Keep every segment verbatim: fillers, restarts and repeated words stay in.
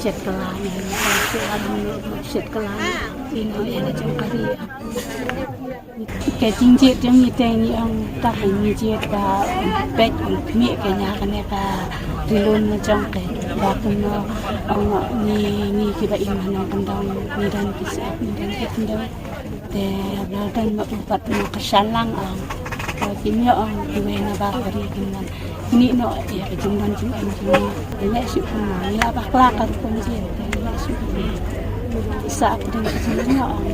shet kylla, shet kylla, ino ïa la jong ka ri. Ka jingjied jong ngi te ngi ong ta ha ngi jied ba peit ong khmih ka nia kane ka rilum na jong ka ba kumno ong ngi ngi kiba im ha nongkyndong ngi don ki siap ngi don ki kyndong. Te ba don ma u pat ma ka shan lang ong. Ba kim ïoh ong kiwei na ba ka ri kim don. Ni no ïa ka jingdon jingem jong ngi. Leh shuh kumno ngi la bakla ka rukom jied. Te leh shuh kumno. Sa ka don ka jingïoh ong.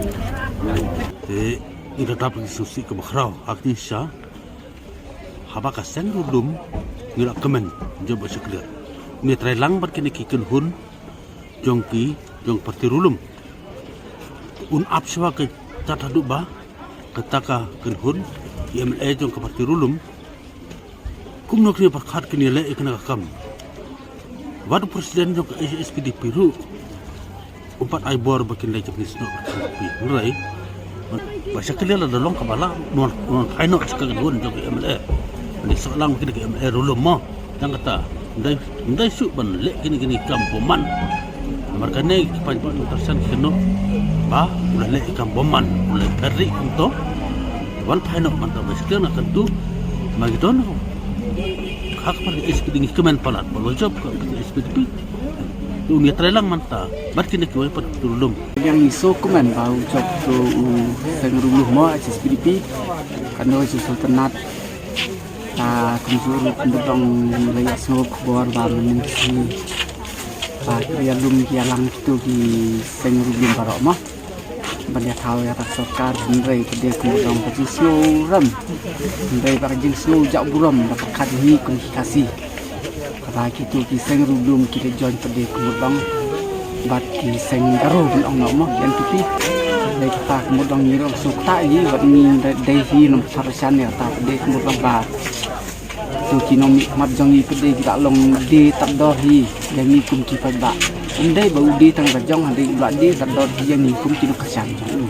Te ngi da dap ngi sngewsih kaba khraw ha kti sha haba ka seng Rulum ngi la kmen jong ba shakliar. Ngi trai lang bad kine ki kynhun jong ki jong parti Rulum. Un ap shwa ka tat haduh ba kata ka kynhun ki M L A jong ka parti Rulum. Kumno kine pyrkhat kine leh ïa kane ka kam. Wat u president jong ka H S P D P ruh um pat ai bor ba kin leh jingpynsnoh ba kin pi. Hynrei ba shakliar la da long kaba la non non phai noh sha ka kynhun jong ka M L A. Ni soh lang kine ka M L A Rulum mo. Tang kata ndai ndai shuh ban leh kine kine kam bymman. Namar kane ki paidbah jong Tarshan ki kynnoh ba u la leh kam bymman u la pher ri kumto. Wan phai noh ban ta ba shakliar na kyntu ma ki don. Khak par H S P D ngi kmen palat ba lo jop ka H S P D P. Tu ngi trai lang mynta bad kine kiwei pat tu Rulum. Yang ngi sngewkmen ba u jop tu u seng Rulum mo H S P D P. Kan do u Sultanat ta kumjur kumdong la ïa sngewkhubor ba mynnin ki sngi ba ki ïalum ki ïalang kitu ki seng Rulum baroh mo. Ban ïa thaw ïa ka sorkar hynrei ka dei kumdong ka jingsngew rem. Hynrei ba ka jingsngew jah burom ba ka khat hi kum ki Khasi. Kata kitu ki seng Rulum ki la join pat de kumut dong bad ki seng Garo ban ong noh mo ki N P P. Dei kata kumut dong ngi rong suk ta ngi bad ngi dei hi nong Tarshan ne kata pat de kumut dong ba tu ki nongmihkhmat jong ngi pat de ki la long de tat dor hi ïa ngi kum ki paidbah. Um dei ba u de tang ba jong ha dei u la de tat dor hi ïa ngi kum ki nong Tarshan jong u.